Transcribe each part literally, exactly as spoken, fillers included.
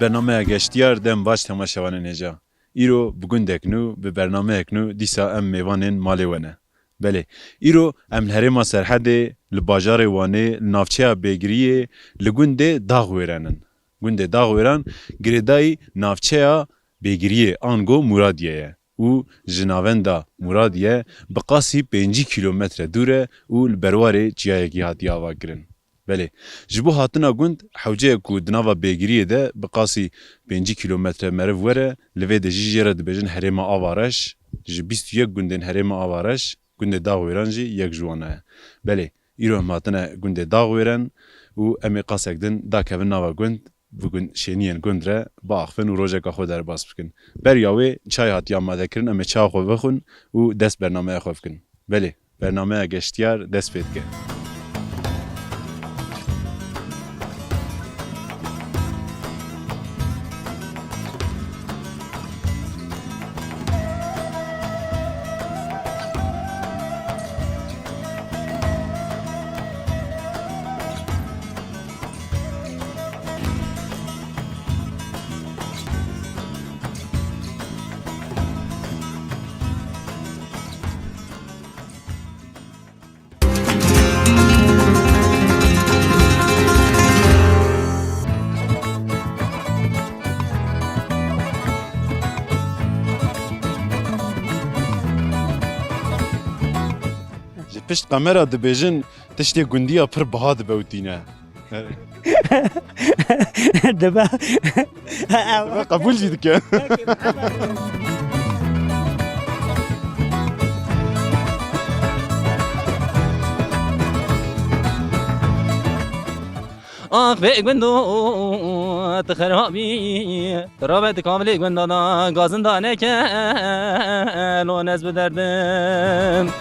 Bernameya Geştiyar dem baş temaşevanên hêja. Îro bi gundek nû, bi bernameyek nû dîsa em mêvanên malê we ne. Belê, îro em li herêma Serhedê, li bajarê Wanê, li navçeya Bêgiriyê, li gundê Daxwêren in. Gundê Daxwêran girêdayî navçeya Bêgiriyê, ango Muradiye ye û ji navenda Muradiye bi qasî pêncî kîlometre dûr e û li berwarê çiyayekî hatiye avakirin. Belê, ji bo hatina gund, hewceyek ku di nava Bêgiriyê de bi qasî pêncî kîlometre meriv were, li vê de jî jê re dibêjin herêma Avareş, ji bîst û yek gundên herêma Avareş, gundê Daxwêran jî yek ji wan e. Belê, îro em hatine gundê Daxwêren û em ê qasek din dakevin nava gund, bi gund, şêniyên gund re biaxivin û rojeka xwe derbas bikin. Beriya wê çay hatiye amadekirin, em ê çaya xwe vexwin û dest bernameya xwe bikin. Belê, bernameya Geştiyar dest pê dike. Ji pişt kamera dibêjin tiştê gundiya pir biha dibe û tîne. Dibe. Dibe, qebûl jî dike. Ax vê gundo tu xerabî, tu rabe tu kavilê gunda da gazinda neke, lo nez bi derdim.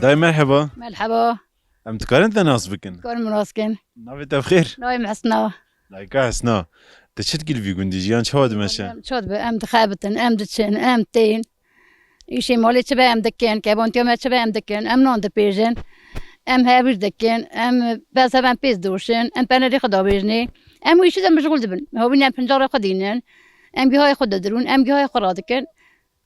Dayê, merheba. Merheba. Em dikarin te nas bikin? Dikarin min nas bikin. Navê te bi xêr? Navê min Hesna. Dayika Hesna. Te çi dikî li vî gundî, jiyan çawa dimeşe? Em çawa dibe? Em dixebitin, em diçin, em tên. Îşê malê çi be em dikin, kebantiya me çi be em dikin, em nan dipêjin, em hevîr dikin, em bes hev em pêz doşin, em penerê xwe dabêjinê. Em wî îşî de meşgûl dibin. Hawîn em pincarê xwe dînin, em gihayê xwe didirûn, em gihayê xwe radikin.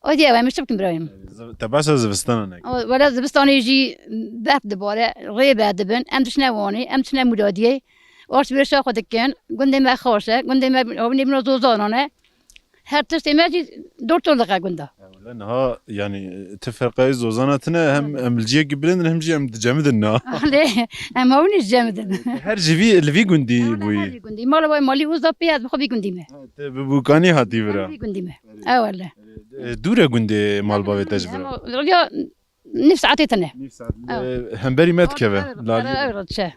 Êdî ew em çi bikin birayê min? Ziv-, te behsa zivistana nekir. Aw, wele zivistanê jî berf dibare, rê berdibin, em diçine Wanê, em diçine Mûradiyê. Alışverişa xwe dikin, gundê me xaş e, gundê me, hawînê min zozanan e. Her tiştê me jî dor tol diqe gunda. Wele niha, yanî, ti ferqayê zozana tine, hem em li ciyekî bilind in, hem jî em di cemidin na. Alê, em hawînê ji cemidin. Her ji vî, li vî gundî bûyî? Her vî gundî. Mala wê malî Uza pê ez bi xwe vî gundî me. Te bi Bûkanî hatî vira? Vî gundî me. Ew wele. E, dûr e gundê malbavê te ji vira? Em, ya, nîv saetê tine. Nîv saet. Ew. Li hemberî me dikeve. Ew, ew, ew, ew, diçe.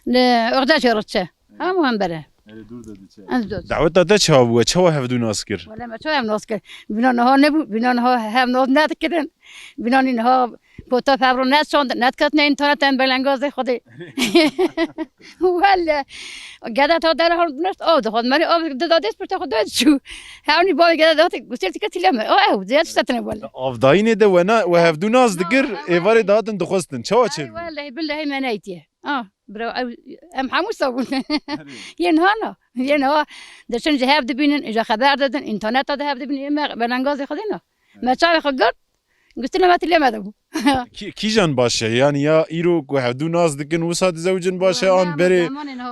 Li Oxdecê diçe. Hemû hember e. Erê, dûr de diçe. Ez dûr. Daweta te çawa bû? Çawa hevdû nas kir? Wele me çawa hev nas kir? Bîna niha nebû, bîna niha hev nas nedikirin. Bînanî niha pota fevro neşand, nediketine înternetê em belengazê Xwedê. Wele. Gede ta dere hon nest av dixwaz. Merî av dida dest pirte xwe dayê diçû. Hewnî bavê gede dihate gusêr dike tîle me. O ew, zêde tiştetine wele. Avdayînê de we na, we hevdû nas dikir, êvarê dihatin dixwestin. Çawa çêbû? Wele, billahi me neytiye. Ah, bira, ew, em hemû sabûn. Erê. Yên hana, yên ha, diçin ji hev dibînin, îja xeber didin, înterneta de hev dibînin, yên me belengazê Xwedê na. Me çavê xwe girt, gustine me tilê me de bû. Kî-, kîjan baş e? Yanî ya îro ku hevdû nas dikin, wisa dizewicin baş e, an berê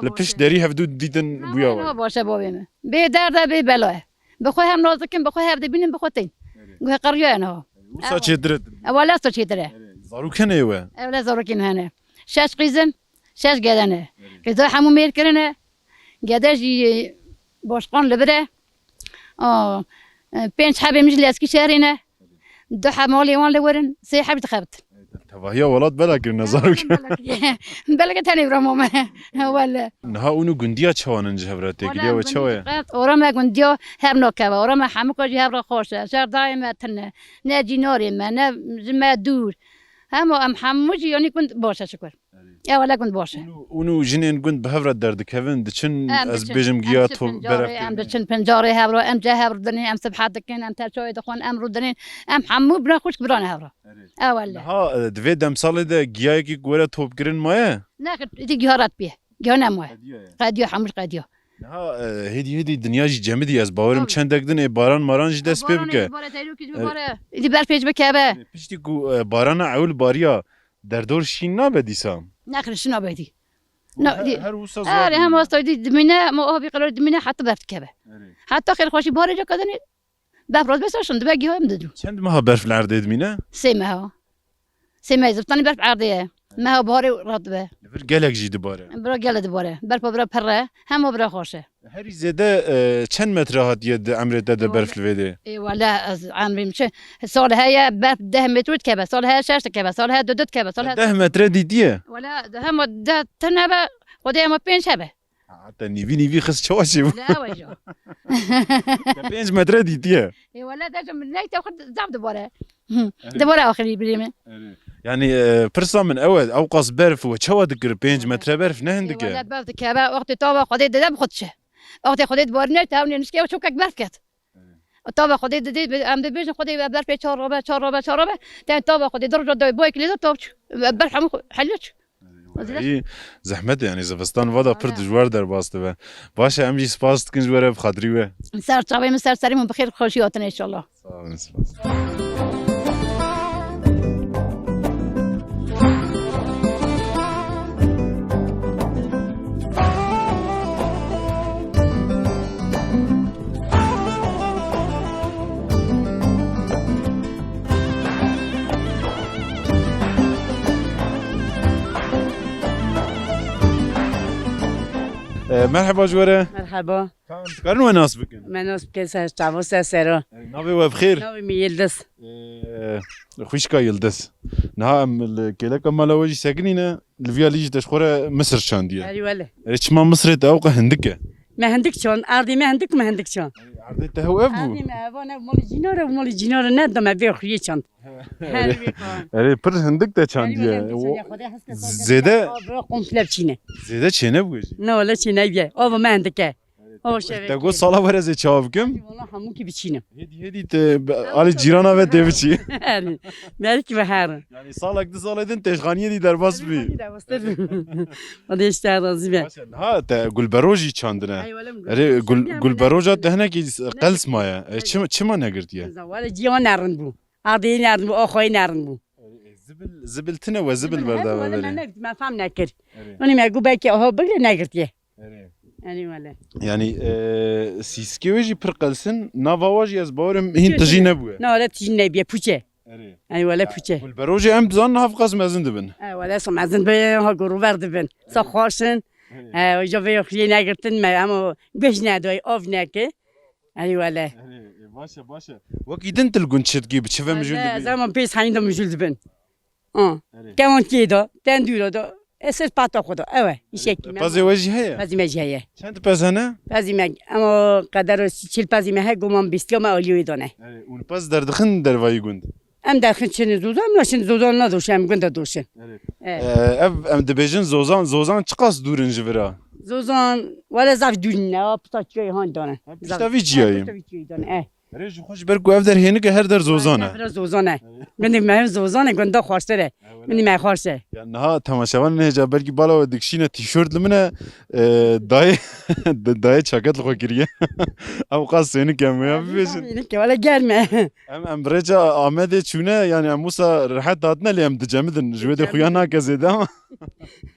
li pişt derî hevdû dîtin bûya we? Baş e bavê me. Bê derd e, bê bela ye. Bi xwe hem nas dikin, bi xwe hev dibînin, bi xwe tên. Erê. Guhe qeriya ye niha. Wisa çêtir e? Ewa lesta çêtir e. Erê. Zarokên ê we? Ewle zarokên hene. Şeş qîz in, şeş gede ne. Qîza hemû mêr kirine. Gede jî boşqan li vir e. Aa, e, pênc hebê min jî li Eskîşehirê ne. Du heb malê wan li wir in, sê heb jî dixebitin. Tevahiya welat bela kirine zarokên. Belke tenê vira mame. Wele. Niha ûn û gundiya çawan in ji hev re têkiliya we çawa ye? Orame gundiya hev nakeve. Orame hemûka jî hev re xweş e. Şer dayê me tune. Ne cînarê me, ne ji me dûr. Hema em hemû jî yanî gund baş e şikur. Erê. Ya wele gund baş e. Ûn û, ûn û jinên gund bi hev re derdikevin, diçin, em ez diçin, bêjim em giya diçin to pincarê, beref em kirine. Diçin pincarê hev re, em cih hev rûdinên, em sibhet dikin, em terçoyê dixwin, em rûdinên, em hemû bira xwişk birane hev re. Erê. E wele. Niha, e, di vê demsalê de giyayekî ku were topkirin maye? Nexir, îdî giya ret bîye. Giya nemaye. Qediya ye. Qediya, hemû qediya. Niha, e, hêdî hêdî dinya jî cemidî, ez bawerim çendek din ê baran maran jî dest pê bike. Baranê bibare, teyrokî jî bibare. Îdî berf pêç bikeve. E, piştî ku, e, barana ewil bariya, derdor şîn nabe dîsa? Nexir, şîn nabe dî. Her wisa zor. Erê, hem wasta dî dimîne, ma avî qelorî dimîne, heta berf dikeve. Erê. Heta xêrxweşî barê ca kadinê, berf rast besa şin dibe giya em didû. Çend meha berf li erdê dimîne? Sê meha. Sê mehê zivistanê berf erdê ye. Meha biharê radibe. Li vir gelek jî dibare. Bira gelek dibare. Berfa bira pir e, hema bira xweş e. Herî zêde, e, çend metre hatiye di emrê te de berf li vê dê? Ê wele ez emrê min çi? Sal heye berf deh metre dikeve, sal heye şeş dikeve, sal heye du du dikeve, sal heye... Deh metre dîtiye? Wele hema deh tune be, Xwedê hema pênc hebe. Ha, te nîvî nîvî xist çawa çêbû? Wele ew e jî. Te pênc metre dîtiye. Ê wele de ji min neyte xwe zaf dibare. Hı. Erê. Dibare axirî birê min. Erê. Yani, e, pirsa min ew e, ewqas berf we çawa dikir? Pênc metre berf ne hindik e? Ê wele berf dikeve, wextê tava Xwedê dide bi xwe diçe. Wextê Xwedê dibarîne, te ew nênişke ew çokek berf ket. Tava Xwedê didê, em dibêjin Xwedê we berfê çar robe, çar robe, çar robe. Te tava Xwedê du roja dayê boyek lê de tav çû. Berf hemû heliya çû. Ey, zehmet e, yani zivistan vada pir dijwar derbas dibe. Baş e, em jî spas dikin ji we re, bi xatirî we. Ser çavê min, ser serê min, bi xêr xweşî hatin inşallah. Sağ olun, spas. E, merheba ji we re. Merheba. Tamam, dikarin we nas bikin? Me nas bike ser çavo ser sero. E, navê we bi xêr? Navê min Yildiz. E, xwişka Yildiz. Niha em li kêleka mala we jî sekinîne, li viya lî jî te ji xwe re Misir çandiye. Erê wele. Erê çima Misirê te ewqe hindik e? Me hindik çand, erdê me hindik, me hindik çand. Erdê te hew ev bû? Erdê me ev ne, malê cînare, malê cînare ne, da me vê xuyê çand. Her wê xan. Erê pir hindik te çandiye. Erê wele hindik çandiye. Xwedê hes ke sal zêde, komple biçîne. Zêde çênebûye jî? Ne wele çênebûye. Ava me hindik e. O şevê. Te got sala were ez ê çawa bikim? Wala hemû kî biçînim. Hêdî hêdî te alî cîrana ve tê biçî. Erê. Belkî ve herin. Yani salek du salê din têşxaniyê dî derbas bî. Derbas bî. O da işte razî be. Baş e, niha te gulbero jî çandine. Erê gul-, gulberoja te hinekî qels maye. E, çima, çima negirtiye? Wala ciya nerin bû. Erdê nerin bû, axayê nerin bû. E, zibil, zibil tine we zibil berda me. Wala me negirtiye, me fam nekir. Erê. Onu me got belkî aha bigre negirtiye. Erê. Erê wele. Yani, e, sîskê wê jî pir qels in, nava wa jî ez bawerim hîn tijî nebûye. Na wele tijî nebûye, pûç e. Erê. Erê wele pûç e. Gulbero jî em dizanin niha qas mezin dibin. E, wele sa mezin be, ha goru ver dibin. Sa xweş in. Erê. E, o jî vê xuyê negirtin me, ama guh nedoy, av neke. Erê wele. Erê, e, baş e, baş e. Wekî din til gund çi dikî, bi çi ve mijûl dibî? Wele, zaman pês heyîn de mijûl dibin. Ha. Erê. Keman kê da, tendûra da, e, ser pata xwe da. Ew e, îşekî me. Pezê we jî heye? Pezî me jî heye. Çend pez hene? Pezî me, ama qedero çil pezî me heye, goman bîstiya me aliyê wê dane. Erê, ûn pez derdixin dervayî gund? Em derxin çinin zozan, em naşin zozan nadoşin, em gund de doşin. Erê. Evet. E, ev, em dibêjin zozan, zozan çiqas dûr in ji vira? Zozan, wele zaf dûr ne, a pişta çiyayê han dane. Ha, pişta vî çiyayê? Pişta vî çiyayê dane, e. Erê, ji xwe ji ber ku ev der hênik e, her der zozan e. Her der zozan e. Gundê me hem zozan e, gunda xweştir e. Gundê me xweş e. Ya niha temaşevanên hêja belkî bala we dikişîne tîşort li min e, e, dayê, dayê çaket li xwe kiriye. Ew qas sênik e, em ya bibêjin. Sênik e, wele germ e. Em, em bi rêça Amedê çûne, yani em wisa rehet hatine, lê em dicemidin. Ji wê dê xuya nake zêde ama.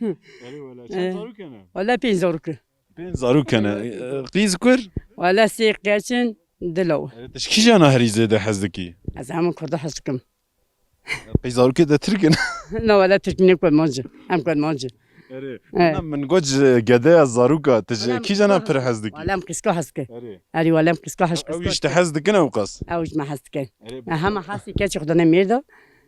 Erê wele, çend zarok hene? Wele pênc zarok e. Pênc zarok hene. Pênc zarok. Qîz kur? Wele sê qeçin, di law. Erê, tu ji kîjan a herî zêde hez dikî? Ez hemû kurda hez dikim. Qey zarokê te Tirk in? Na, wele Tirk nîne, Kurmanc in. Em Kurmanc in. Erê. E. Na, min got ji gedeya zaroka, tu ji Wele em kîjan a qîzka pir hez dikî? Wele em qîzka hez dikin. Erê. Erê, wele em qîzka hez Ew qîzka jî ji te hez dikin ew qas? Ew ji me hez dikin. Erê, E, hema hesî keçî xwe dane mêr de.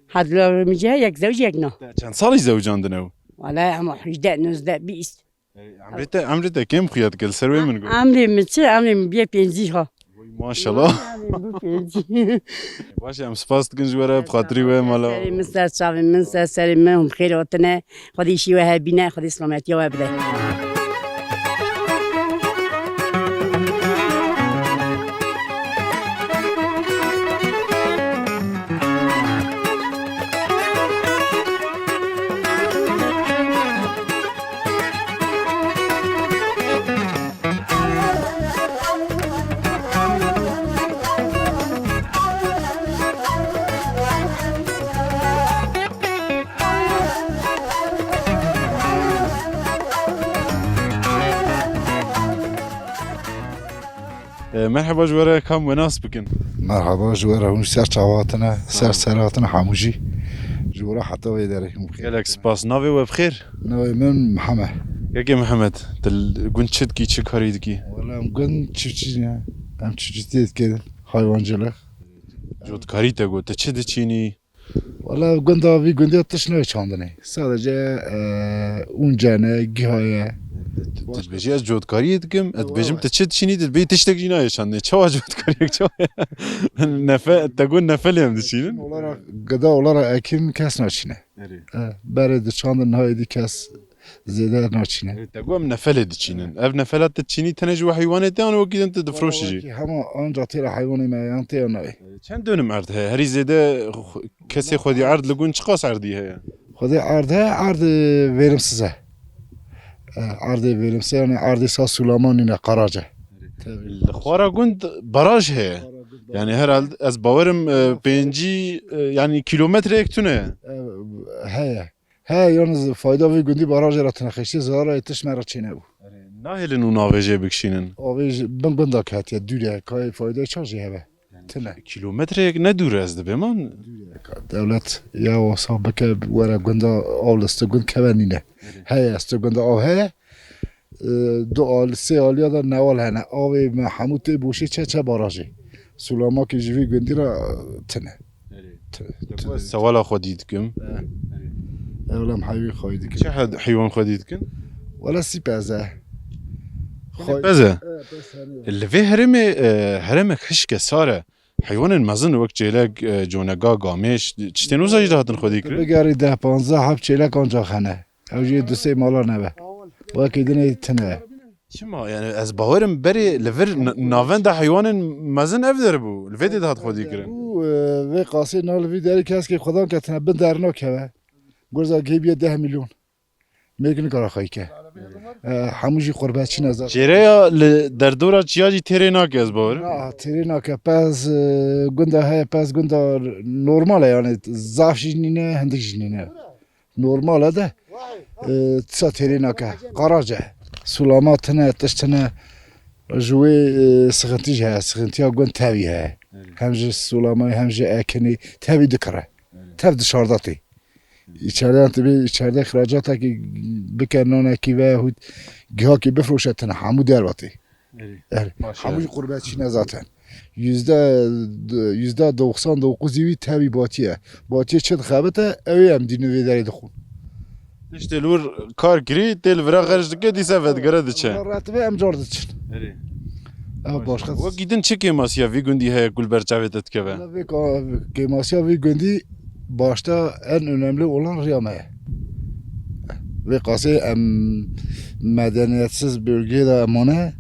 Hezla min jî heye, yek zewc, yek na. Te çend salî zewcandin ew? Wele hema hejdeh, nozdeh, bîst. Ey, emrê te, emrê te kêm xuya dike, li ser wê min got. Emrê min çi? Emrê min bîye pêncî ha. Oy, maşallah. Emrê min bû pêncî. Baş e, em spas dikin ji we re, bi xatirî we mala. Serê min ser çavê min, ser serê min, hûn bi xêr hatine. Xwedê îşî we hebîne, Xwedê silametiya we bide. E, merheba, ji we re kam we nas bikin? Merheba, ji we re hûn ser çava hatine, ser ser hatine hemû jî. Ji we re heta vê derê hûn bi xêr. Gelek spas. Navê we bi xêr? Navê min Mihemed. Kekê Mihemed, tu li gund çi dikî, çi karî dikî? Wele em gund çiftçî ne. Em çiftçîtiyê dikin, haywancılık. Cotkarî te got, tu çi diçînî? Wala gunda vî gundê tişt nayê çandinê. Sadece, e, unce ne, giha ye. Tu dibêjî ez cotkariyê dikim, ez dibêjim tu çi diçînî, tu dibê tiştek jî nayê çandinê. Çawa cotkariyek, çawa? Nefe-, te got nefelê em diçînin? Olarak, gıda olarak ekim kes naçîne. Erê. E, berê diçandin, nayê dî kes zêde naçîne. Erê, te got em nefelê diçînin. Ev nefela tu diçînî tenê ji we heywanê tê, an wekî din tu difroşî jî? Wala wekî hema anca tê re heywanê me yan tê yan nayê. Çend dönüm erd heye? Herî zêde xwe-, kesê xwedî erd li gund çiqas erdî heye? Xwedî erd heye, erd, e, verimsiz e. E, erdê verimsiz, yani erdê sa Sulaman nîne, qarac e. Li xwara gund baraj heye. Xwara gund baraj. Yani herhalde ez bawerim, e, pêncî, e, yani kilometreyek tune. E, heye. He, yalnız fayda vê gundî barajê re tine, xeştê zara yê tişt me re çênebû. Erê, nahêlin û navêjê bikişînin? Avê ji bin gunda ketiye, dûr e, kayê faydayê çax jê hebe. Tine. Kilometreyek ne dûr e, ez dibêjim. Dûr e. Dewlet ya wasa bike, were gunda av li sti gund keve nîne. Erê. Heye, sti gunda av heye. E, du al, sê aliya da newal hene. Avê me hemû tê boşê çe çe barajê. Sulamakê ji vî gundî re, e, tine. Erê. Tine. Sewala xwedî dikim. E. Erê. Ewlem heyvî xwedî dikim. Çi hed-, heywan xwedî dikin? Wala sî pez e. Xwe-, pez e? E, pez hene. Li vê herêmê, e, herêmek hişk e, sar e. Heywanên mezin wek çêlek, e, conega, gamêş, tiştên wisa jî dihatin xwedî kirin? Bigerî deh panzdeh heb çêlek ancax hene. Ew jî du sê mala nebe. Wekî dinê tine. Çima? Yani ez bawerim berê li vir n-, navenda heywanên mezin ev der bû. Li vê dê dihat xwedî kirin. Bû, e, vê qasê na li vî derê keskê xwedan ketine bin der nakeve. Gurza gihê bûye deh milyon. Mêrg nikare xweyî ke. E, hemû jî qurbetçî ne zaten. Çêreya li derdora çiya jî têrê nake, ez bawerim. Na, têrê nake. Pez, e, gunda heye, pez gunda normal e, yani zaf jî nîne, hindik jî nîne. Normal e de, e, tisa têrê nake. Qarac e. Sulama tine, tişt tine. Ji wê, e, sıkıntı jî heye, sıkıntıya gund tevî heye. Evet. Hem ji sulamayê hem ji ekinê tevî dikire. Evet. Tev dışarda tê. Hı. İçeriden tabii, içeride ihracatekî bike, nanekî veyahut gihakî bifroşe tine, hemû derve tê. Erê. Erê. Baş e. Hemû jî qurbetçî ne zaten. Yüzde, yüzde doksan dokuz wî tevî batiye. Batiye çi dixebite, ew ê em dînin vê derê dixwin. Tiştê li wir kar kirî, tê li vira xerc dike, dîsa vedigere diçe. Retibe em car diçin. Erê. Ew başka. Wekî din çi kêmasiya vî gundî heye ku li ber çavê te dikeve? Valla vê ka-, kêmasiya vî gundî başta en önemli olan riya me ye. Vê qasê em medeniyetsiz bölgeyê de emane,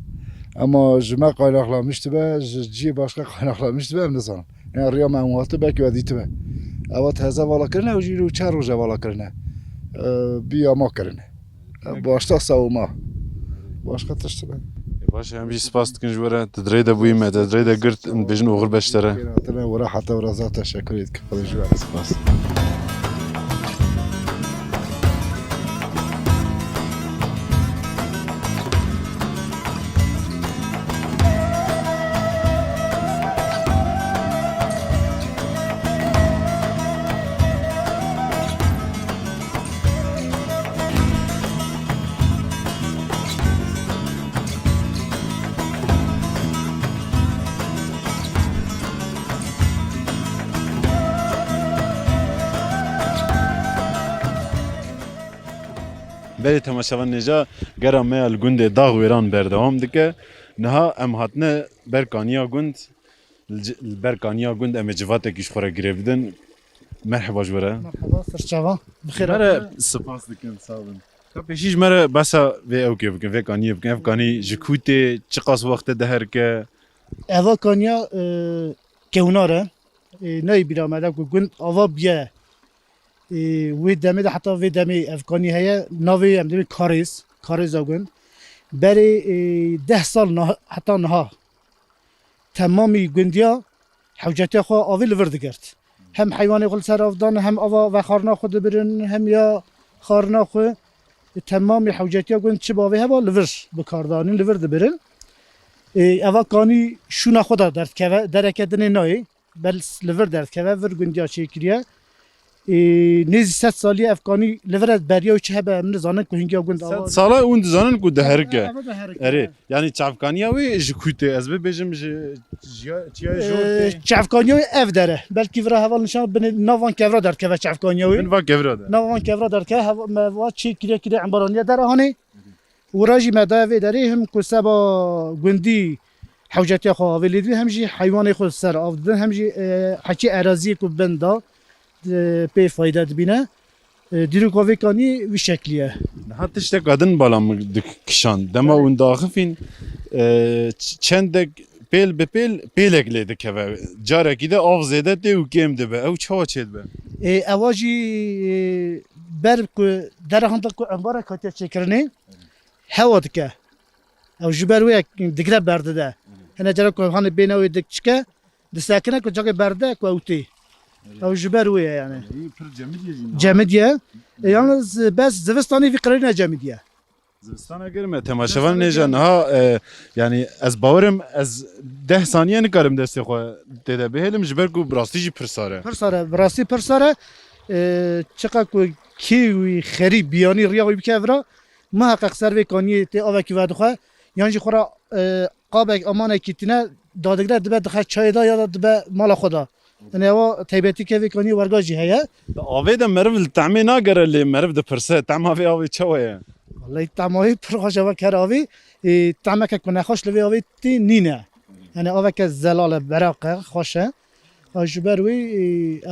ama ji me kaynaklanmış dibe, ji cihê başka kaynaklanmış dibe, em nizanin. Yani riya me em hatibe, belkî we dîtibe. Ewa teze vala kirine, ew jî çar roje vala kirine. Ee, bi yama kirine. Başta savunma. Başka tişt be. E, baş e, em jî spas dikin ji we re. Tu di rê de bûyî me, te di rê de girt, em dibêjin oxir be ji te re. Tine we re heta we re zaf teşekkür êdikim. Xwedê ji we re spas. Ê temaşevan nêja gera me ya li gundê Daxwêran berdewam dike. Niha em hatine ber kaniya gund. Li ci-, li ber kaniya gund em ê civatekî ji xwe re girê bidin. Merheba ji we re. Merhaba, ser çava. Bi xêr Mere hatin. Spas dikim, sağ olun. Ka pêşî ji me re behsa vê ewkê bikin, vê kaniyê bikin. Ev kanî ji ku tê, çiqas wextê diherike? Eva kaniya, e, kewnar e. E, nayê bîra me de ku gund ava bûye. E, wê demê de heta vê demê ev kanî heye. Navê em dibê Karêz, Karêza gund. Berê, e, deh sal niha, heta niha temamî gundiya hewcetiya xwe avê li vir digirt. Hem heywanê xwe li ser av dan, hem ava vexarina xwe dibirin, hem ya xarina xwe. E, temamî hewcetiya gund çi bavê heba li vir bi kar danîn, li vir dibirin. E, eva kanî şûna xwe de derdikeve, dereke dinê nayê. Bel li vir derdikeve, vir gundiya çêkiriye. Ê, nêzî sed salî ev kanî li vir e, beriya wî çi hebe, em nizanin ku hingiya gund Sed ava. Sala hûn dizanin ku diherike. Eve diherike. Erê, yanî çavkaniya wê ji ku tê? Ez bibêjim ji çiya, çiyayê jor Ê, tê. Çavkaniya wê ev dere. Belkî vira heval nişan binê nav van kevra derkeve çavkaniya wê. Bin va kevra de. Nav van kevra derkeve, hev-, me va çê kire kire embaraniye dere hanê. Wira jî me daye vê derê him ku seba gundî hewcetiya xwe avê lê dibin, hem jî heywanê xwe ser av didin, hem jî, e, hekî eraziyê ku bin da, e, pê fayde dibîne. E, dîroka vê kanî wî şeklî ye. Niha tişteka din bala min dikişand. Dema Belê. Hûn diaxifîn, e, ç-, çendek pêl bi pêl, pêlek lê dikeve. Carekî de av zêde tê û kêm dibe. Ew çawa çêdibe? E, ewa jî, e, ber ku derehanda ku embarek hatiye çêkirinê, hewa dike. Ew ji ber wê digre berdide. Hene cara ku hanê bêne wê dik çike, disekine ku cakê berde ku ew tê. Ew ji ber wê ye yani. Ê, pir cemidî ye jî. Cemidî ye. E, yalnız, e, bes zivistanê vî qirêrî ne cemidî ye. Zivistana germ e, temaşevan Zivistana nêja germ e. Niha, e, yani ez bawerim ez deh saniye nikarim destê xwe tê de bihêlim, ji ber ku bi rastî jî pir sar e. Pir sar e, bi rastî pir sar e. E, çiqa ku kê wî xerî biyanî riya wî bike vira, muheqeq ser vê kaniyê tê avekî vedixwe. Yan jî xwe re, e, qabek amanekî tîne dadigre dibe dixe çayê de ya da dibe mala xwe de. Yanî ewa taybetî ke vê kaniyê werga jî heye. Di avê de meriv li temê nagere lê meriv dipirse, tema vê avê çawa ye? Wellahî tema wê pir xweş e, eva ker avê, e, temeke ku nexweş li vê avê tê nîne. Yanî aveke zelal e, beraq e, xweş e. Ha, ji ber wê, e,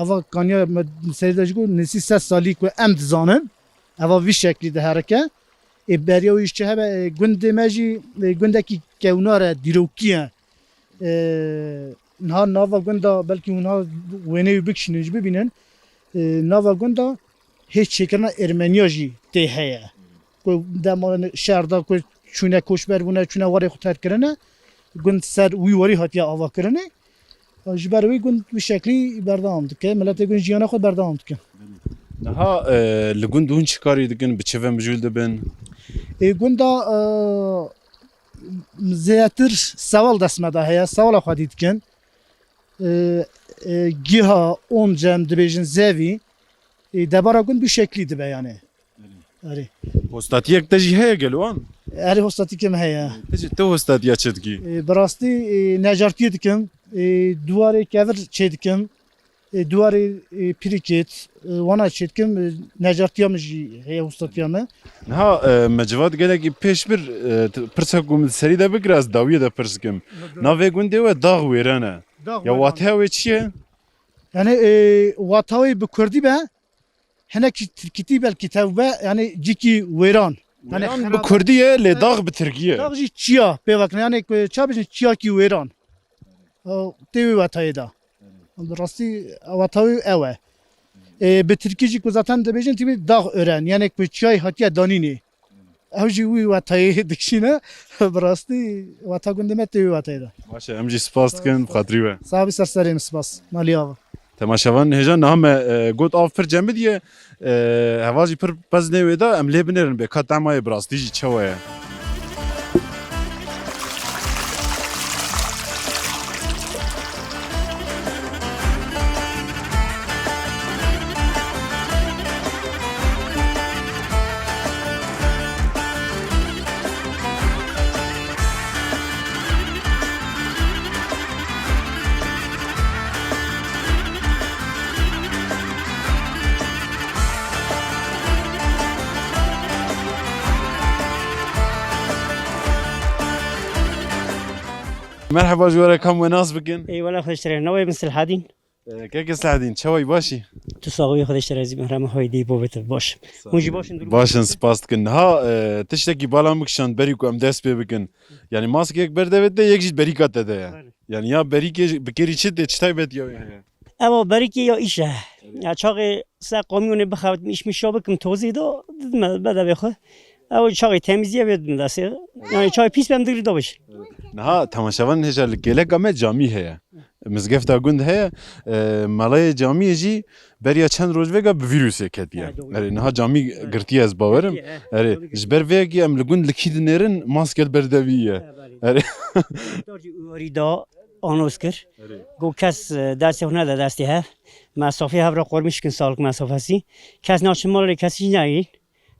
eva kaniya me serî de jî got, nêzî sed salî ku em dizanin, eva vî şeklî diherike. Ê, beriya wî ji çi hebe, e, gundê me jî, e, gundekî kewnar e, dîrokî ye. E, niha nava gunda, belkî hûn niha wêneyê wî bikişînin, jî bibînin. E, nava gunda hêj çêkirina Ermeniya jî tê heye. Ku dema şer de ku çûne koçber bûne, çûne warê xwe terk kirine, gund ser wî warî hatiye avakirinê. Ji ber wî gund wî şeklî berdewam dike. Miletê gund jiyana xwe berdewam dike. Niha, e, li gund hûn çi karî dikin? Bi çi ve mijûl dibin? Ê, gunda, e, zêdetir sewal dest me de heye. Sewala xwedî dikin. E, e, giha, onca em dibêjin zevî. E, debara gund bi şeklî dibe yani. Erê. Hostatiyek te jî heye gelo an? Erê, hostatîkê me heye. Te jî, te hostatiya çi dikî? E, bi rastî, e, necartiyê dikim. E, duwarê kevir çê dikim. E, duwarê, e, pirîkêt, e, wana çê dikim. E, necartiya min jî heye, hostatiya me. Niha, e, me civat gelekî pêş bir, e, t-, pirsa ku min serî de bikira, ez dawiyê de pirs dikim. Navê gundê we Dax Wêren e. Dax Ya Wêren. Wateya wê çi ye? Yani, e, wata wê bi kurdî be, hinekî tirkîtî belkî tev be, yani cîkî wêran. Yani Wêran bi xerab- kurdî ye, lê dax bi tirkî ye. Dax jî çiya pê vekine, yani ku ça bêjin çiyakî wêran. O, tê wî wetayê de. Bi rastî weta wî ew e. E, bi tirkî jî ku zaten dibêjin tî dax ören, yani ku çiyayê hatiye danînê. Ew jî wî wetayê dikişîne. Bi rastî weta gundê me tê wî wetayê de. Baş e, em jî spas dikin, bi xatirî we. Sax bî, ser serê min, spas. Malî ava. Temaşevan hêja niha me, e, got av pir cemidî ye. E, heval jî pir pez nê wê de, em lê binêrin bê ka tema ye bi rastî jî çawa ye. Merheba ji we re, ka em we nas bikin? Ê wele xweş re. Navê min Silhadîn. Ee, keke Silhadîn, çawa yî, baş î? Tu sax bî, Xwedê ji te razî be. Merhaba, xwedî bo bit. Baş. Hûn jî baş in, dûr. Baş in, spas dikin. Niha, e, tiştekî bala min kişand berî ku em dest pê bikin. Yanî maskek ber devê te, yek jî berîka te de ye. Belê. Yanî ya berîkê bi kêrî çi tê, çi taybetiya wê heye? Ewa berîkê ya îş e. Ya çaxê ser kamyonê bixebitim, îş mişa bikim tozî de, didime bedevê xwe. Ew çaxê temizîye vê didime destê. Yanî çaxê pîs bem digirî da bêj. Niha temaşevanên hêja, li kêleka me camî heye. Mizgefta gund heye. E, melayê camiyê jî beriya çend roj vêga bi vîrusê ketiye. Ha, doğru. Erê, niha camî girtiye, ez bawerim. Girtiye, ha. Erê, doğru, ji ber vê yekê em li gund li kî dinêrin, maske li ber devî ye. Ha, belê. Erê. Doktor jî warî da, anos kir. Erê. Got kes, e, destê xwe nede destê hev. Mesafê hev re qormîş kin, sağlık mesafesi. Kes naçin malê kesî neyîn.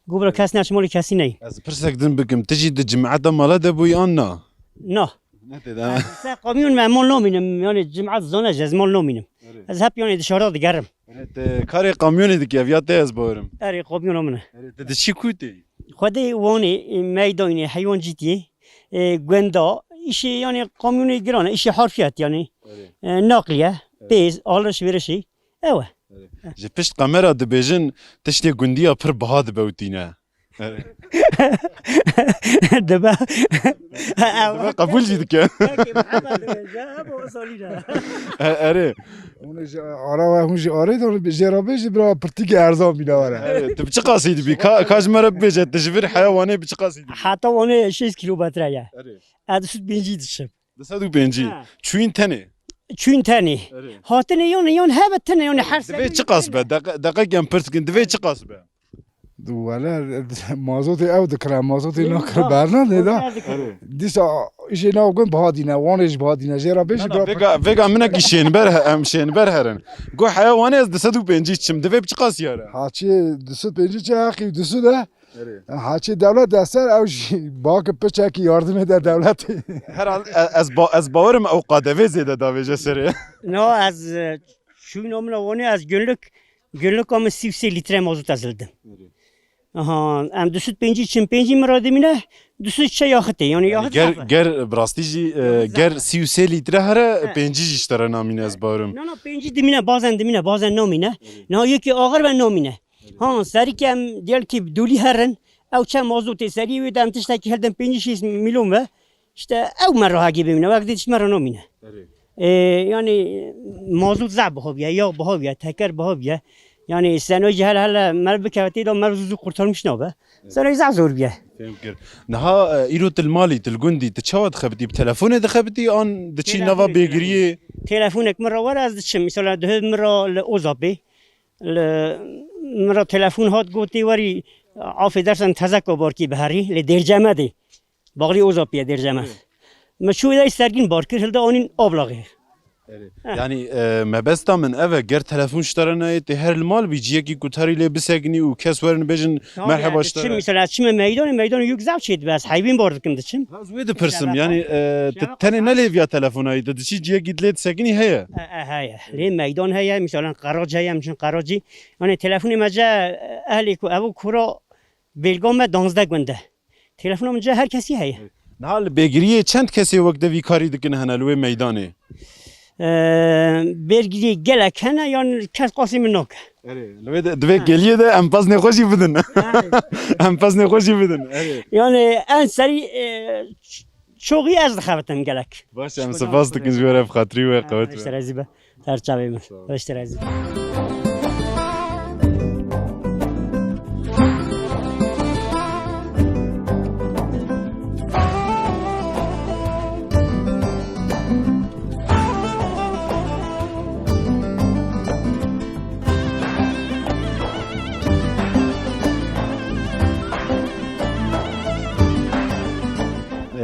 Got bira kes naçin malê kesî neyîn. Ez pirsek din bikim, tu jî di cimeta mala de bûyî an na? Na. Ne tê de. Ez ser kamyon me mal namînim, yanî cimat zane ji ez mal namînim. Erê. Ez hep yanî dışarıda digerim. Erê, te karê kamyonê dike, ev ya te ez bawerim. Erê, kamyona min e. Erê, te diçî ku tê? Xwedê Wanê, e, meydanê heywancîtiyê, e, gunda, îşê yanî kamyonê giran e, îşê harfiyat yanî. Erê. E, nakliye, erê, pêz, alış verişî, ew e. Erê. Ji pişt kamera dibêjin tiştê gundiya pir biha dibe û tîne. Erê. Dibe. Dibe, qebûl jî dike. Peki, Muhammed dibêje, ev o salî ne. E, erê. Hûn jî ara ve, hûn jî arê de, hûn jê re bêjî bira pirtîkê erzan bîne were. Erê, tu bi çi qasî dibî? Ka, ka ji me re bibêje, tu ji vir heya Wanê bi çi qasî dibî? Heta Wanê şêst kîlometre ye. Erê. Ez du sed pêncî diçim. Du sed û pêncî. Ha. Çûyîn tenê. Erê. Hatinê yan, yan hebe tenê, yan her. Divê çi qas be? Deqe-, deqek em pirs dikin. Divê çi qas be? Wele, mazotê ew dikire, mazotê nakire, ha, berna dê da. Erê. Dîsa îşê nav gund biha dîne, Wanê jî biha dîne. Jê re bêjî. Na, na, bira vêga, vêga min ekî şênber he-, em şênber herin. Got heya Wanê ez du sed û pêncî çim. Divê bi çi qas yare? Haçê du sed pêncî çi heqî du sed e? Erê. Haçê dewlet de ser ew jî bak piçekî yardimê de dewletê. Herhal e-, ez ba-, ez bawerim ew qadevê zêde davêje serê. No, ez, e, çûyîna min a Wanê, ez günlük, günlük min sî û sê litre mazot ez hildim. Erê. Aha, em du sed pêncî çim, pêncî min re dimîne, du sed çe yaxitê, yanî, yanî yaxit ger, zaf e. Ger bi rastî jî, e, yanî zaf ger e. Sî û sê litre here, he, pêncî jî ji te re namîne, ez bawerim. Na, na, pêncî dimîne, bazen dimîne, bazen namîne. Erê. Na, yekî axir ve namîne. Ha, serî ke em diyelim ki dolî herin, ew çend mazotê serî wê de em tiştekî hildin pêncî şêst milyon ve, işte ew me rahagî bimîne, wek dî tişt me re namîne. Erê. Ee, yani mazot zaf biha bûye, yağ biha bûye, teker biha bûye. Yani senayî hele hele me bikeve tê de me zû zû kurtarmış nabe. Senayî zaf zor bûye. Fêm kir. Niha, e, îro tu li malî, tu li gundî, tu çawa dixebitî? Bi telefonê dixebitî an diçî nava bêgiriyê? Telefonek min re were ez diçim. Mesela duhê min re li Ozapê. Li, min re telefon hat, gotî, werî afê dersen tezeka barkî biherî, lê Dêrcemedê. Baxlî Ozapî ye Dêrcemed. Erê. Me çû de sergîn bar kir, hilde anîn Ablaxê. Erê. Heh. Yanî, e, mebesta min ev e, ger telefon ji te re nayê, tê her li mal bî, ciyekî ku tarî lê bisekinî û kes werin bêjin, tabii, merheba, yani, ji te diçim, re. Mesela, çime meydanê, meydanê yek zaf çê dibe, ez heyvên bar dikim diçim. Ha, ez wê dipirsim, mesela, yanî, e, tu tenê ne lêviya telefonayî, tu diçî ciyekî dilê disekinî heye. E, e, heye. Lê meydan heye, misalan qerac heye, em çin qeracî. Yanî telefonê me ce, e, ehlê ku ev kura bêlga me danzdeh gund e. Telefona min ce her kesî heye. Niha li bêgiriyê çend kesê wek te vî karî dikin hene li wê meydanê? E, bêrgiriyê gelek hene, yan kes qasî min nake. Erê, li wê de, di vê geliyê de em peznê xwe jî bidin. Erê. Em peznê xwe jî bidin. Erê. Yani en serî, e, ç-, çoxî ez dixebitim gelek. Baş, em spas dikin ji we re, bi xatirî we, qewet be. Ser çavê min. Sağ ol. Baş, ser çavê min.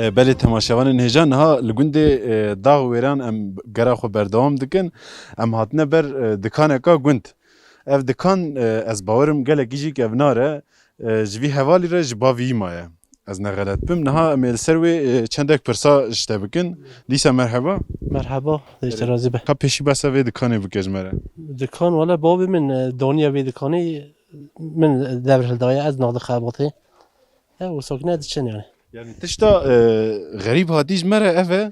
E, belê temaşevanên hêja, niha li gundê, e, Dax Wêran em gera xwe berdewam dikin. Em hatine ber, e, dikaneka gund. Ev dikan, e, ez bawerim gelekî jî kevnar e. E, ji vî hevalî re ji bavî maye. Ez ne xelet bim. Niha em ê li ser wê, e, çendek pirsa ji te bikin. Dîsa merheba. Merheba, Dêşte razî be. Ka pêşî behsa vê dikanê bike ji me re. Dikan, wele bavê min, e, daniye vê dikanê, min devir hildaye, ez nav dixebatê. E, wisa kine diçin yani. Yani tişta, e, xerîb hatî ji me re ev e,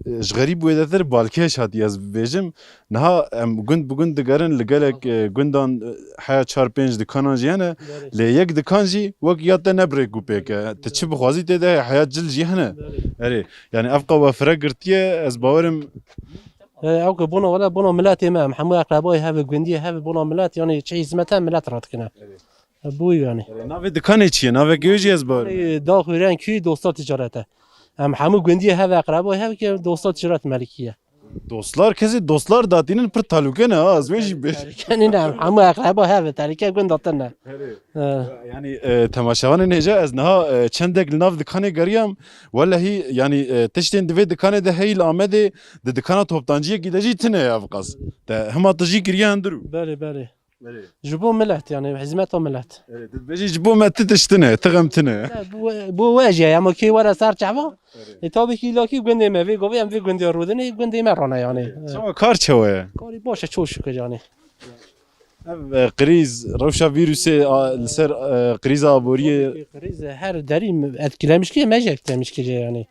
Ji xerîb wêdetir balkêş hatî ez bibêjim. Niha em gund bi gund digerin, li gelek, e, gundan, e, heya çar pênc dikanan jî hene. Belê. Lê yek dikan jî wek ya te ne bi rêk û pêk e. Tu çi bixwazî tê de heye, heya cil jî hene. Belê. Erê, yani ev qe we fire girtiye, ez bawerim. E, ew ke bona wele bona miletê me, em hemû eqrebayê hev e, gundiyê hev e, bona milet, yani çi hizmete milet radikine. Erê. E, bû yani. Erê, navê dikanê çi ye? Navekê wê jî ez bawerim. E, Daxuren kî dosta ticaret e. Em hemû gundiyê hev e, eqrebayê hev ke dosta ticaret melikî ye. Dostlar, kesê dostlar datînin pir talûke ne ha, ez wê jî bêjim. Talûke nîne, em hemû eqreba hev e, talûke gunda te ne. Erê. E. Yani, e, temaşevanên hêja ez niha, e, çendek li nav dikanê geriyam. Wellehî, yani, e, tiştên di vê dikanê de heyî li Amedê, di dikana toptanciyekî de jî tune ye ev qas. Te hema tu jî kiriye hundir û. Belê, belê. Erê. Ji bo milet, yani hizmeta milet. Erê, tu dibêjî ji bo me ti tişt tune, ti xem tune. Ya, bo, bo we jî, ama kê were ser çava? Erê. E, tabii ki, ilaki gundê me, vê govê em vê gundê rûdinê, gundê me rane yani. Erê. Çawa kar çawa ye? Karî baş e, çok şükür yani. Ev, e, krîz, rewşa vîrusê, a, li ser, e, krîza aboriyê. Tabii ki, krîz her derî etkilemiş ki, me jî etkilemiş ki yani.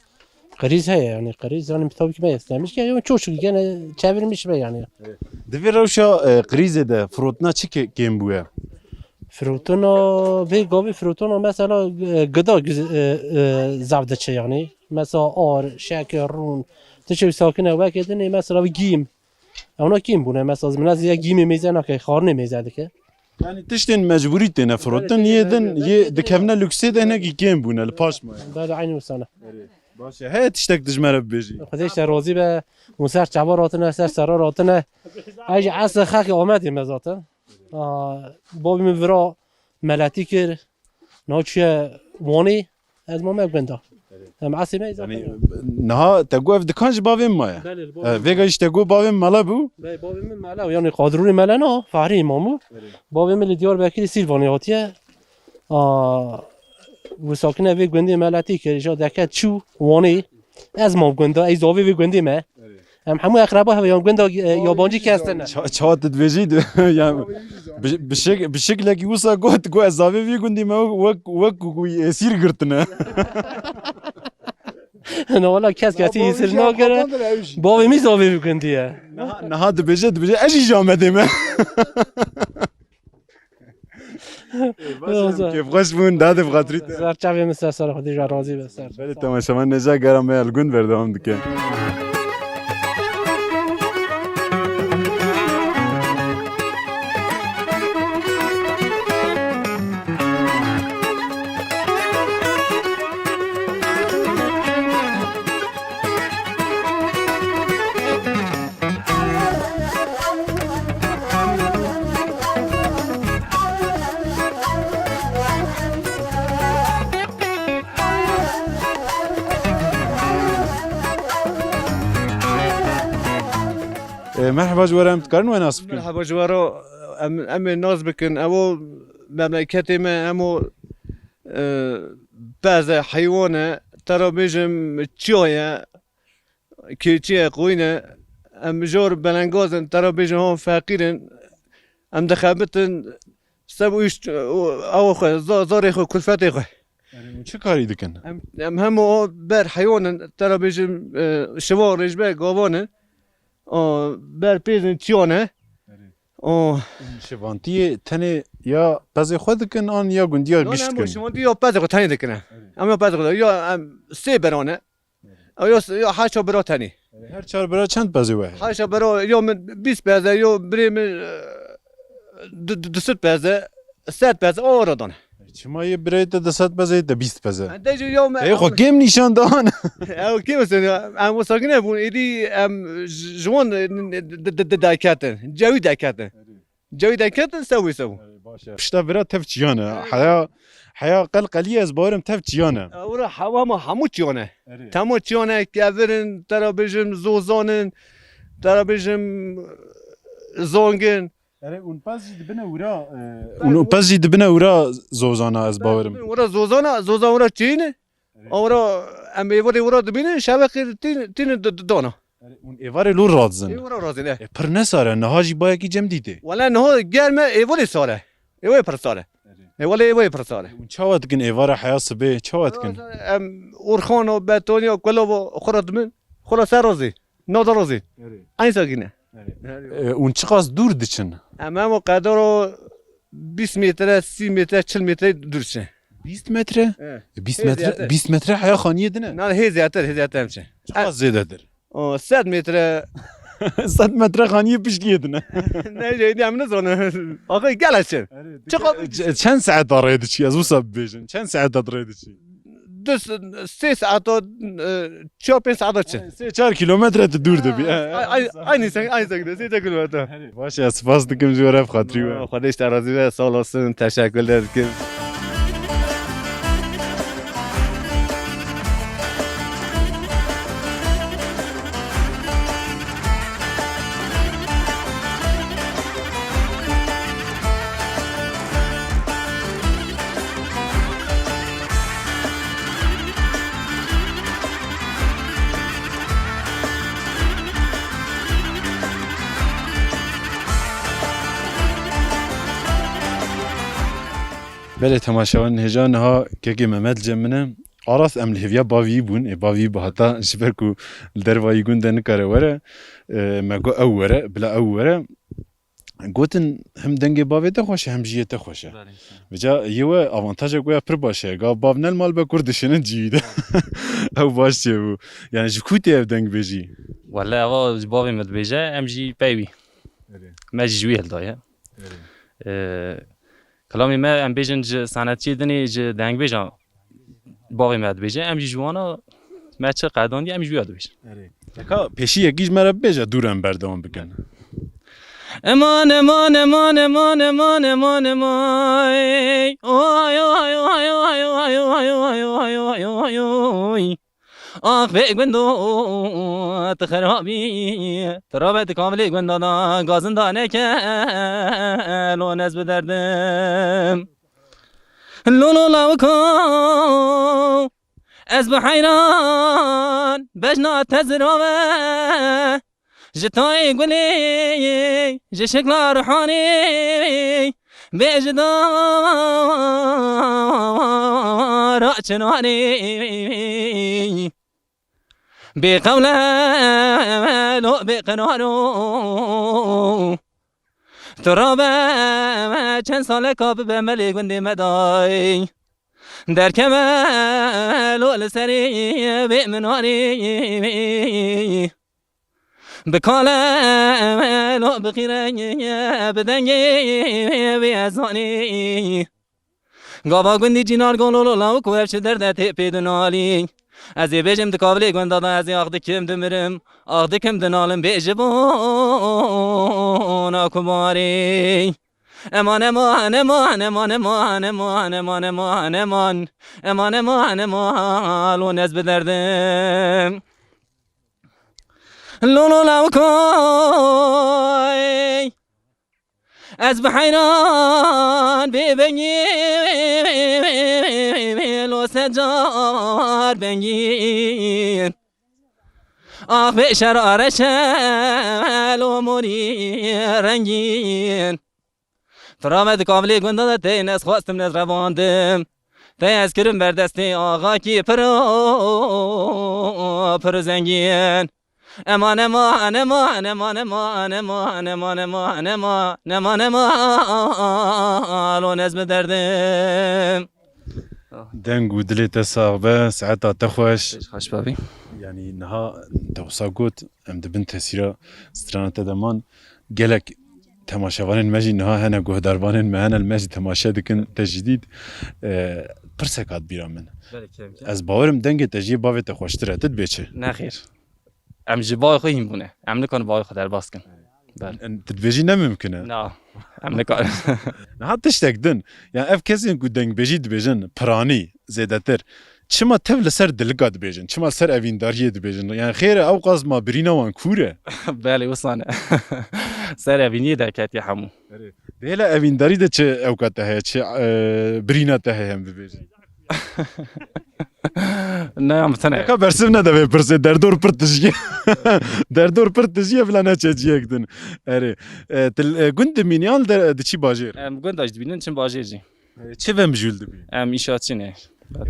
Kriz heye yani, kriz yani tabii ki me etkilemiş ki, yani çok şükür gene çevirmiş be yani. Di vê rewşa, e, krîzê de firotina çi ke-, kêm bûye? Firotina, vê gavê firotina mesela, e, gıda güz-, e, e, zaf diçe yani. Mesela ar, şeker, rûn, tiştê sakine weke dinê mesela gîm. Ewna kêm bûne, mesela, min ez ya gîmê mêze nake, xwarinê mêze dike. Yani tiştên mecbûrî têne firotin, yê din, yê dikevne luksê de hinekî kêm bûne, li paş maye. Belê, eynî wisa ne. Erê, baş e. Heye tiştek tu ji me re bibêjî? Xwedê ji te razî be, hûn ser çavar hatine, ser serar hatine. Ay jî esl xelkê Amedê me zaten. Aa, bavê min vira meletî kir, niha çûye Wanê, ez mame gunda. Em esê me zaten. Yani, niha te got ev dikan ji bavê min maye. Belê, li bavê E, min. Vêga jî te got bavê min mele bû. Belê, bavê min mele, yani Qadirûrê mele na, Fahrî Îmam bû. Belê. Bavê min li Diyarbekirê Sîlvanê hatiye. A, wisa kine vê gundê meletî kir, ja deke çû Wanê. Ez mam gunda, ey zavê vê gundê me. Erê. Em hemû eqreba hev e, yan gunda, e, yabancî kes tine. Ça-, çawa tu dibêjî tu? Yani bi, bi şek-, bi şeklekî wisa got, got ez zavê vî gundî me wek, wek ku êsîr girtine. Ne wala kes kesî êsîr nakire. Bavê min zavê vî gundî ye. Niha, niha dibêje, dibêje ez jî ji Amedê me. Ê, baş e, kêfxweş bûn, dadê bi xatirî te. Ser çavê min ser sera Xwedê ji razî be, ser. Belê, temaşevan nêza gera me el gund berdewam dike. E, merheba ji we re, em dikarin we nas bikin? Merheba ji we re, em, em ê nas bikin. Ew o memleketê me, em o, e, pez e, heywan e, te re bêjim çiya ye. Keçî ye, qoyîn e. Em jor belengaz in, te re bêjin hon feqîr in. Em dixebitin, seb û îş, û ew xwe, za-, zarê xwe, kulfetê xwe. Erê, hûn çi karî dikin? Em, em hemû o ber heywan in, te re bêjin, e, şivan, rêjber, gavan in. O, ber pêz in, çiyan e. Erê. O. Hûn şivantiyê tenê ya pezê xwe dikin an ya gundiya gişt dikin? Şivantî ya pezê xwe tenê dikin. Erê. Em ya pezê xwe, ya em sê beran e. Ew ya, ya heşa bira tenê. Her çar bira çend pezê we heye? Heşa bira ya min bîst peze, ya birê min, e, du, du, du sed peze, sed peze, o ara dane. Çima yê birê te du sed peze, te bîst peze? Te jî ya me. Ê, xwe kêm nîşan dan. Ew kêm sen ya. Em o sakine bûn, êdî em ji, ji wan, e, d-, d-, d-, d-, derketin. Cewî derketin. Cewî derketin, sewî sew. Erê, baş e. Pişta vira tev çiyan e. Erê. Heya, heya qelqelî ez bawerim tev çiyan e. Ewra hewa ma hemû çiyan e. Erê. Temo çiyan e, kevir in, te re bêjim zozan in, te re bêjim zong in. Erê, hûn pez jî dibine wira, e, hûn pez jî dibine wira zozana ez bawerim. Wira zozana, zozan wira çiyî ne? Erê. Ewra em êvarê wira dibînin, şeveqê tîn-, tînin di, di, dana. Erê, hûn êvarê lûr radizin. Ê wira razî ne. E, pir nesar e, niha jî bayekî cem dîtê. Wele niha germ e, êvarê sar e. Êvarê pir sar e. Erê. Ê wele êvarê pir sar e. Hûn çawa dikin êvara heya sibê, çawa dikin? Em urxano, betoniya, kulava xwe re dibin. Xulasa rozê, navda rozê. Erê. Eyn sakîne. Erê. Erê. E, hûn çiqas dûr diçin? Em hemo qedaro bîst metre, sî metre, çil metre dûr çin. Bîst metre? E. E, bîst Hê metre, zêdetir. Bîst metre heya xaniyê din e? Na, hê zêdetir, hê zêdetir em çin. Çiqas zêdetir? O, sed metre. Sed metre xaniyê piştgiyê din e. Ne, şey, em nizanin. Axir gel ez çin. Erê, Çiqas dike-, ç-, çend saeta rê diçî? Ez wisa bibêjim. Çend saeta rê diçî? Du s-, sê saeta, e, çiya pênc saeta çi? Sê çar kilometre tu dûr dibî. Ha, Ay, ay, aynı sen, aynı sen, sê çar kilometre. Baş e, spas dikim ji we re, bi xatirî we. Xwedê ji te razî be, sağ olasın, teşekkürler dikim. Belê, temaşevanên hêja, niha kekê Mehmet li cem min e. Aras em li hêviya bavî bûn. Ê, bavî bi hata ji ber ku li derva yî gund de nikare were. E, me got ew were, bila ew were. Gotin, him dengê bavê te xweş e, him jiyê te xweş e. Belê, sağ ol. Vêca yê we avantajek wê ya pir baş e. Ga bav ne li mal be, kur dişinin cihî de. Ew baş çêbû. Yani ji ku tê ev dengbêjî? Wele eva ji bavê min dibêje, em jî pey wî. Erê. Me jî ji wî hildaye. Erê. Ee, Kilamê me, em bêjin, ji sanetçiyê dinê, ji dengbêja bavê me dibêje, em jî ji wana me çi qedandiye, em jî wî ya dibêjin. Erê. Ka pêşî yekî ji me re bibêje, dû re em berdewam bikin. Eman, eman, eman, eman, eman, eman, eman. Oy, oy, oy. Ax bê gundo, tu xerabî, tu rabe tu kamilê gunda da, gazin da neke, lo nez bi derdim. Lo lo lawiko, ez bi heyran, bejna te zirave. Ji tayê gulê, ji şikla ruhanê, bê ji dara çinarê. Bê qewlelo, bê qeraro. Tu rabe çend saleka bibe melê gundê me dayê. Derkeve lo li serê bê minarê. Bi kale lo bixîre bi dengê wê ezanê. Gava gundî cînar golo lo lawik û ev çi derde tê pê dinalî. Ez ê bêjim di kavilê gunda da ez ê ax dikim dimirim. Ax dikim dinalim bê ji bona kumarê. Eman, eman, eman, eman, eman, eman, eman, eman, eman. Eman, eman, eman, lo nez bi derdim. Lo, lo, lawikoy. Ez bi heyran bê bengî, lo secar bengîn. Ax bê şerare şelo morî rengîn. Tu rame di kavilê gunda de tên ez xwestim, nez revandim. Te ez kirim ber destê axakî piro, piro zengîn. Eman, eman, eman, eman, eman, eman, eman, eman, eman, eman, eman, lo nez bi derdim. Deng û dilê te sax be, saeta te xweş. Xweş bavî. Yanî niha te wisa got, em di bin tesîra strana te de man. Gelek temaşevanên me jî niha hene, guhdarvanên me hene, li me jî temaşe dikin, te jî dît. E, pirsek hat bîra min. Belê, kêmkê. Ez bawerim dengê te jî yê bavê te xweştir e, tu dibê çi? Nexêr. Em ji bavê xwe hîn bûne. Em nikarin bavê xwe derbas kin. Belê. Em, tu dibêjî ne mimkin e? Na, em nikarin. Niha tiştek din. Yani ev kesên ku dengbêjî dibêjin, piranî zêdetir. Çima tev li ser dilika dibêjin? Çima li ser evîndariyê dibêjin? Yani xêr e, ew qas ma birîna wan kûr e? Belê, wisa ne. Ser evîniyê derketiye hemû. Erê. Bêle evîndarî de çi ewka te heye, çi, e, birîna te heye, em bibêjin? Ne, em tine. Ka bersiv nede vê pirsê, derdor pir tijî ye. Derdor pir tijî ye, bila neçe ciyek din. Erê. E, til, e, gund dimînî yan li der, diçî bajêr? Em gunda jî dibînin, çin bajêr jî. E, çi vemjûl dibî? Em înşaatçî ne.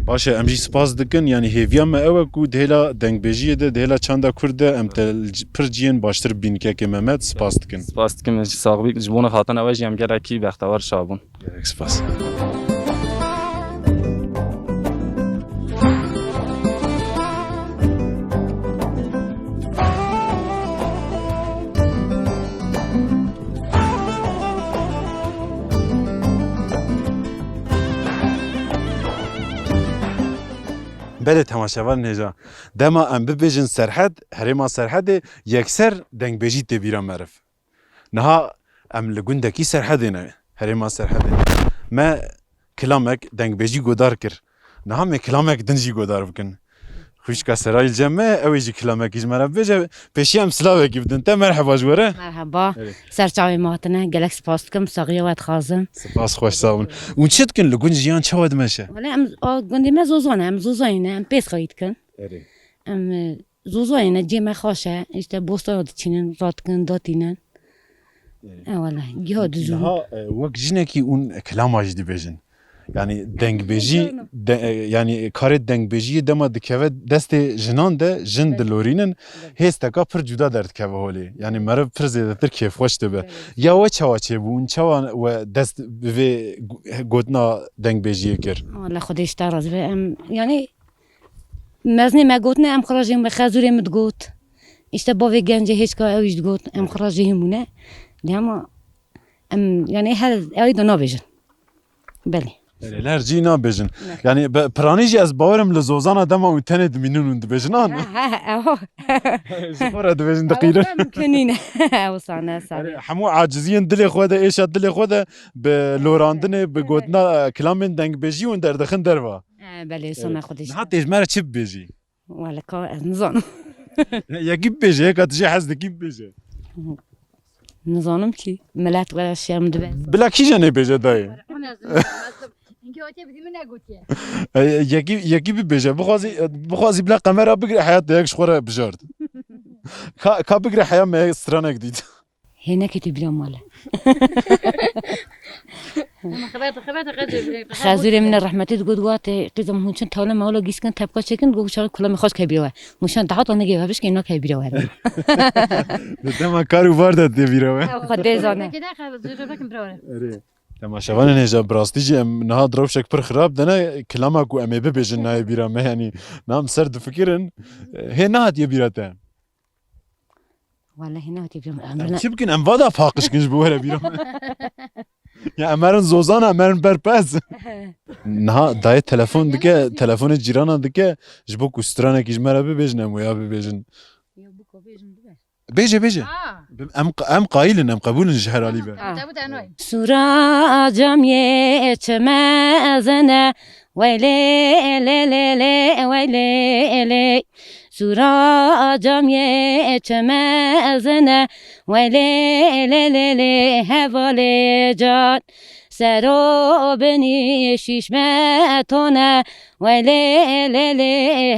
Baş e, em jî spas dikin, yanî hêviya me ew e ku di hêla dengbêjiyê de, di hêla çanda Kurd de em te li c-, pir cihên baştir bîn kekê Mehmet, spas dikin. Spas dikim, ji sax bî, ji bona hatina we jî em gelekî bextewar şa bûn. Gelek spas. Belê temaşevan nêja. Dema em bibêjin Serhed, herêma Serhedê, yekser dengbêjî tê bîra meriv. Niha em li gundekî Serhedê ne, herêma Serhedê ne. Me kilamek dengbêjî godar kir. Niha me kilamek din jî godar bikin. Xwişka Serayî li cem me, ew ê jî kilamekî ji me re bibêje. Pêşî em silavekî bidin te. Merheba ji we re. Merheba. Evet. Ser çavê me hatine, gelek spas dikim, saxiya we dixwazim. Spas, xweş, sax bin. Hûn çi dikin li gund, jiyan çawa dimeşe? Wele em, a, gundê me Zozan e, em Zozayê ne, em pês xweyî dikin. Erê. Em, e, Zozayê ne, cê me xweş e, işte bostana diçînin, radikin, datînin. Erê. E, wele, giha dizûn. Niha, e, wek jinekî hûn kilama jî dibêjin. Yani dengbêjî, de, e, yani karê dengbêjiyê dema dikeve destê jinan de, jin dilorînin, hêsteka pir cuda derdikeve holê. Yani meriv pir zêdetir kêfxweş dibe. Ya we çawa çêbû? Hûn çawa we dest bi vê gu-, gotina dengbêjiyê kir? Wele Xwedê ji te razî be. Em, yani mezinê me gotine, em xwe re jê me xezûrê min digot. İşte bavê gencê hêşka ew jî digot, em xwe re jê hîn bûne. Lê hema em, yani her ew de nabêjin. Belê. Erê, li her cî nabêjin. Ne. Yani be, piranî jî ez bawerim li Zozana dema hûn tenê dimînin hûn dibêjin, an? Ha, ha, eho. Ji xwe re dibêjin, diqîrin. Ew mimkun nîne. Ew sane, sane. Erê, hemû aciziyên dilê xwe de, êşa dilê xwe de bi lorandinê, bi gotina, e, kilamên dengbêjî hûn derdixin derva. E, belê, sona Xwedê. Niha tê ji me re çi bibêjî? Wele ka ez nizanim. Yekî bibêje, yeka tu jê hez dikî bibêje. Nizanim kî. Milet were şerm dibe. Bila kîjan ê bêje dayê? Ama ez nizanim, ez dim. Hinkî hatiye bi min negotiye. E, yekî, yekî bibêje. Bixwazî, bixwazî bila kamera bigire, heyat de yek ji xwe re bijart. Ka, ka bigire heya me stranek dît. Hê neketî bîra male. Xezûrê min e rehmetî digot, watê qîzim hûn çin tawle mawla gîskin tepka çekin, got çar kulamê xweş kebîra we. Hûn şan dahat wan negê we bişkê, nakebîra we. Di dema kar û bar de tê bîra we. Ew Xwedê zane. Erê. Temaşevanên hêja, bi rastî jî em niha di rewşek pir xirab de ne, kilama ku em ê bibêjin nayê bîra me, yanî niha em ser difikirin. Hê nehatiye bîra te? Wallahî nehatiye bîra me. Em çi bikin? Em vada paqij kin ji bo were bîra me. Ya em herin Zozana, em herin ber pez. Niha dayê telefon dike, telefonê cîrana dike, ji bo ku stranekî ji me re bibêjin, em wêya bibêjin. Bêje, bêje. Em, em qayîl in, em qebûl in ji her alî ve. Sûra camyê çi mezin e, weylê lê lê lê, weylê lê. Sûra camyê çi mezin e, weylê lê lê lê, hevalê can. Sero binî şîş beton e, weylê lê lê,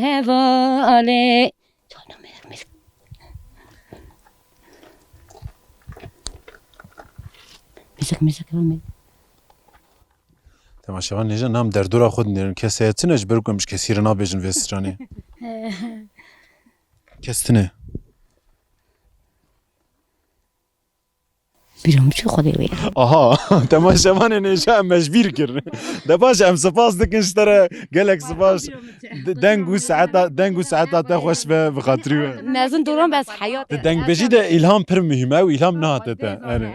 hevalê. Canım, mermir. Mizek, mizek, vermir. Temaşevan nêja, nam derdora xwe dinêrin. Kes heye tine ji ber ku em ji kesî re nabêjin vê stranê. Kes tine. Bîra min çi Xwedê wê. Aha, temaşevanê nêja em mecbîr kir. De baş em spas dikin ji te re, gelek spas. De-, deng û saeta, deng û saeta te xweş be, bi xatirî we. Mezin doran bes heyat. Di dengbêjî de îlham pir muhîm e û îlham nehate te. Erê.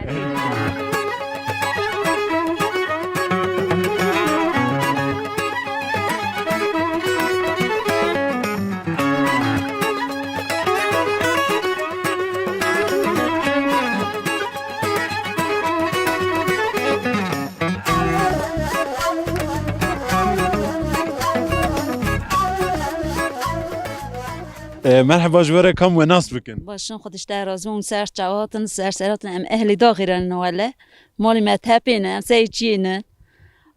E, merheba, ji we re kam we nas bikin? Başin xwe dişte razî hûn ser çawa hatin, ser ser hatin, em ehlî daxî re ne wele. Malî me tepê ne, em sey çiyê ne.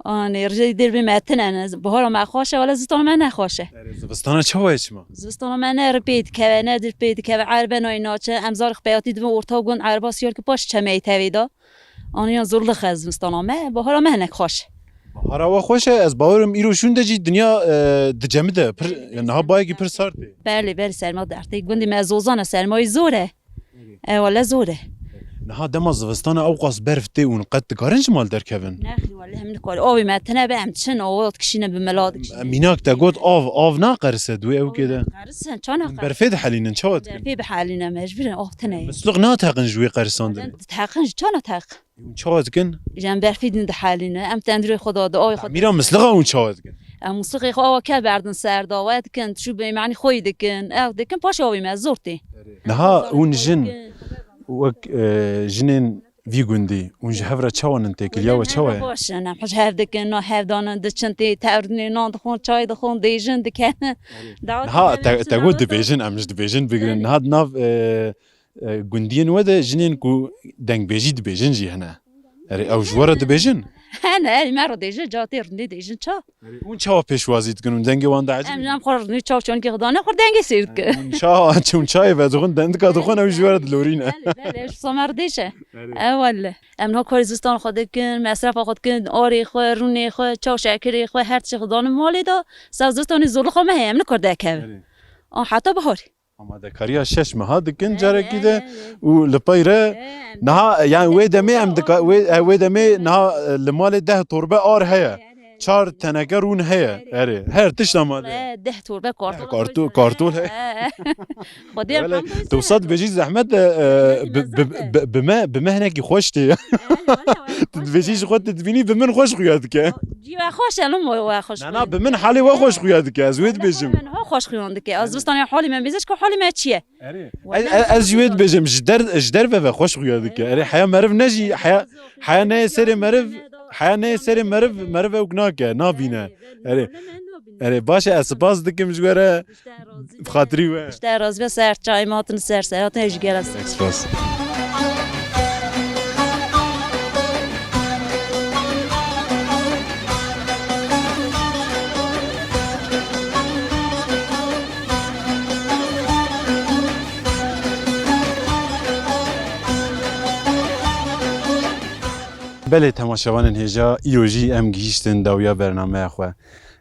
Anê, rêjê dêr bê me tine ne. Bahara me xweş e, wele zistana me ne xweş e. Erê, zivistana çawa ye çima? Zivistana me ne ripê dikeve, ne dir pê dikeve, erbe nayê naçe. Em zarê xwe peyatî dibin orta gun, erba siyar ki paş çemeyê tevê de. Aniya zor li xwe zivistana me, bahara me hinek xweş. Bahara we xweş e, ez bawerim îro şûnde jî dinya, e, dicemide. Pir, niha bayekî pir sard tê. Belê, belê, serma dertê. Gundê me Zozan e, sermayî zor e. E, wele zor e. Niha dema zivistana ewqas berf tê û qet dikarin ji mal derkevin? Nexî, wele em nikarin. Avê me tine be, em çin, awa dikişîne bi mela dikişîne. Mînak te got av, av naqerise, dû ew kê de. Qerisin, çana qeris. Berfê dihelînin, çawa dikin? Berfê bihelîne, mecbur in, av tine ye. Misliq nateqin ji wê qerisandinê? Teqin, çana teq? Hûn çawa dikin? Em berfî din dihelîne, em tendurê xwe da, da, avê xwe. Mîra misliqa hûn çawa dikin? Em misliqê xwe awa ke berdin ser da, we dikin, çû bêmanî xwe dikin, ew dikin, paşê avê me zor tê. Niha hûn jin wek, e, jinên vî gundî, hûn ji hev re çawa nin, têkiliya we çawa ye? Baş in, em xwe ji hev dikin, na hev danin, diçin tê, tewrînê nan dixwin, çay dixwin, dêjin dikin. Niha te, te got dibêjin, em ji dibêjin bigirin. Niha di nav, e, e, gundiyên we de jinên ku dengbêjî dibêjin jî hene. Erê, ew ji we re dibêjin? Hene, erê, me re dêjin, ca tê rindê dêjin, ça? Erê, hûn çawa pêşwazî dikin? Hûn dengê wan diecibînin? Em, em xwe rindî çav çankê xwe dane, xwe dengê sêr dikin. Hûn ça, hûn çayê vedixwin, dendika dixwin, ew ji we re dilorîne. Belê, belê, ji Somer dêje. Erê. E, wele. Em niha karê zistan xwe dikin, mesrefa xwe dikin, arê xwe, rûnê xwe, çaw şekirê xwe, her tiştê xwe danin malê de. Ser zistanê zorluxa me heye, em nikar derkevin. Erê. A, heta biharê. Amadekariya şeş meha dikin carekî de û li pey re niha, yani wê demê em dika-, wê, e, wê demê niha, e, li malê deh torbe ar heye. Çar teneke rûn heye. Erê, her tişt amade. E, deh torbe kartol. Kartol, kartol heye. Xwedê. Wele, tu wisa dibêjî zehmet e, e, bi, bi, bi, bi me, bi me hinekî xweş tê. Tu dibêjî ji xwe tu dibînî bi min xweş xuya dike. Cî we xweş e, lom we xweş. Na, na, bi min halê we xweş xuya dike, ez wê dibêjim. Min ho xweş xuyan dike. Ez zivistanê halê me bêze, çiko halê me çi ye? Erê. Ez, ez, ez ji wê dibêjim, ji der, ji derve ve xweş xuya dike. Erê, heya meriv ne jî, heya, heya neyê serê meriv, heya neyê serê meriv, meriv ewk nake, nabîne. Erê. Erê, baş e, ez spas dikim ji we re. Bi xatirî we. Ji te razî be, ser çayê me hatin, ser ser hatin, ji gel re ser. Spas. Belê temaşevanên hêja, îro jî em gihîştin dawiya bernameya xwe.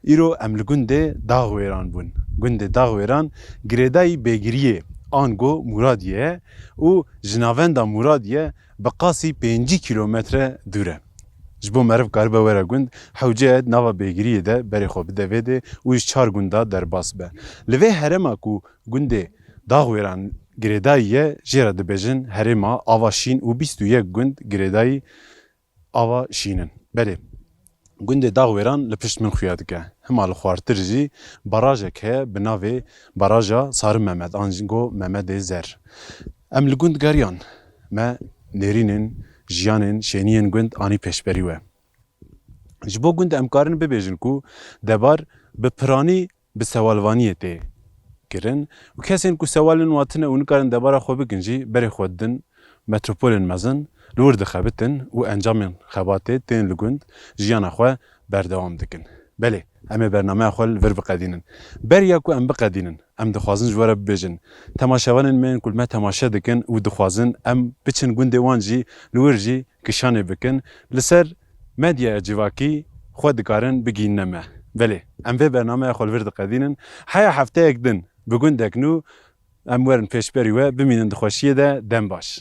Îro em li gundê Daxwêran bûn. Gundê Daxwêran girêdayî Bêgiriyê, ango Muradiye ye û ji navenda Muradiye bi qasî pêncî kîlometre dûr e. Ji bo meriv karibe were gund, hewce ye di nava Bêgiriyê de berê xwe bide vê dê û ji çar gunda derbas be. Li vê herêma ku gundê Daxwêran girêdayî ye, jê re dibêjin herêma Ava Şîn û bîst û yek gund girêdayî Ava Şîn in. Belê, gundê Daxwêran li pişt min xuya dike. Hima li xwartir jî barajek heye bi navê Baraja Sari Memed, an jî go Memedê Zer. Em li gund geriyan, me nêrînên, jiyanên, şêniyên gund anî pêşberî we. Ji bo gund em karin bibêjin ku debar bi piranî bi sewalvaniyê tê kirin û kesên ku sewalên wan tune û nikarin debara xwe bikin jî berê xwe didin metropolên mezin, li wir dixebitin û encamên xebatê tên li gund jiyana xwe berdewam dikin. Belê, em ê bernameya xwe li vir biqedînin. Beriya ku em biqedînin, em dixwazin ji we re bibêjin, temaşevanên me yên ku li me temaşe dikin û dixwazin em biçin gundê wan jî, li wir jî kişanê bikin, li ser medyaya civakî xwe dikarin bigihînine me. Belê, em vê bernameya xwe li vir diqedînin. Heya hefteyek din bi gundek nû em werin pêşberî we, bimînin di xweşiyê de, dem baş.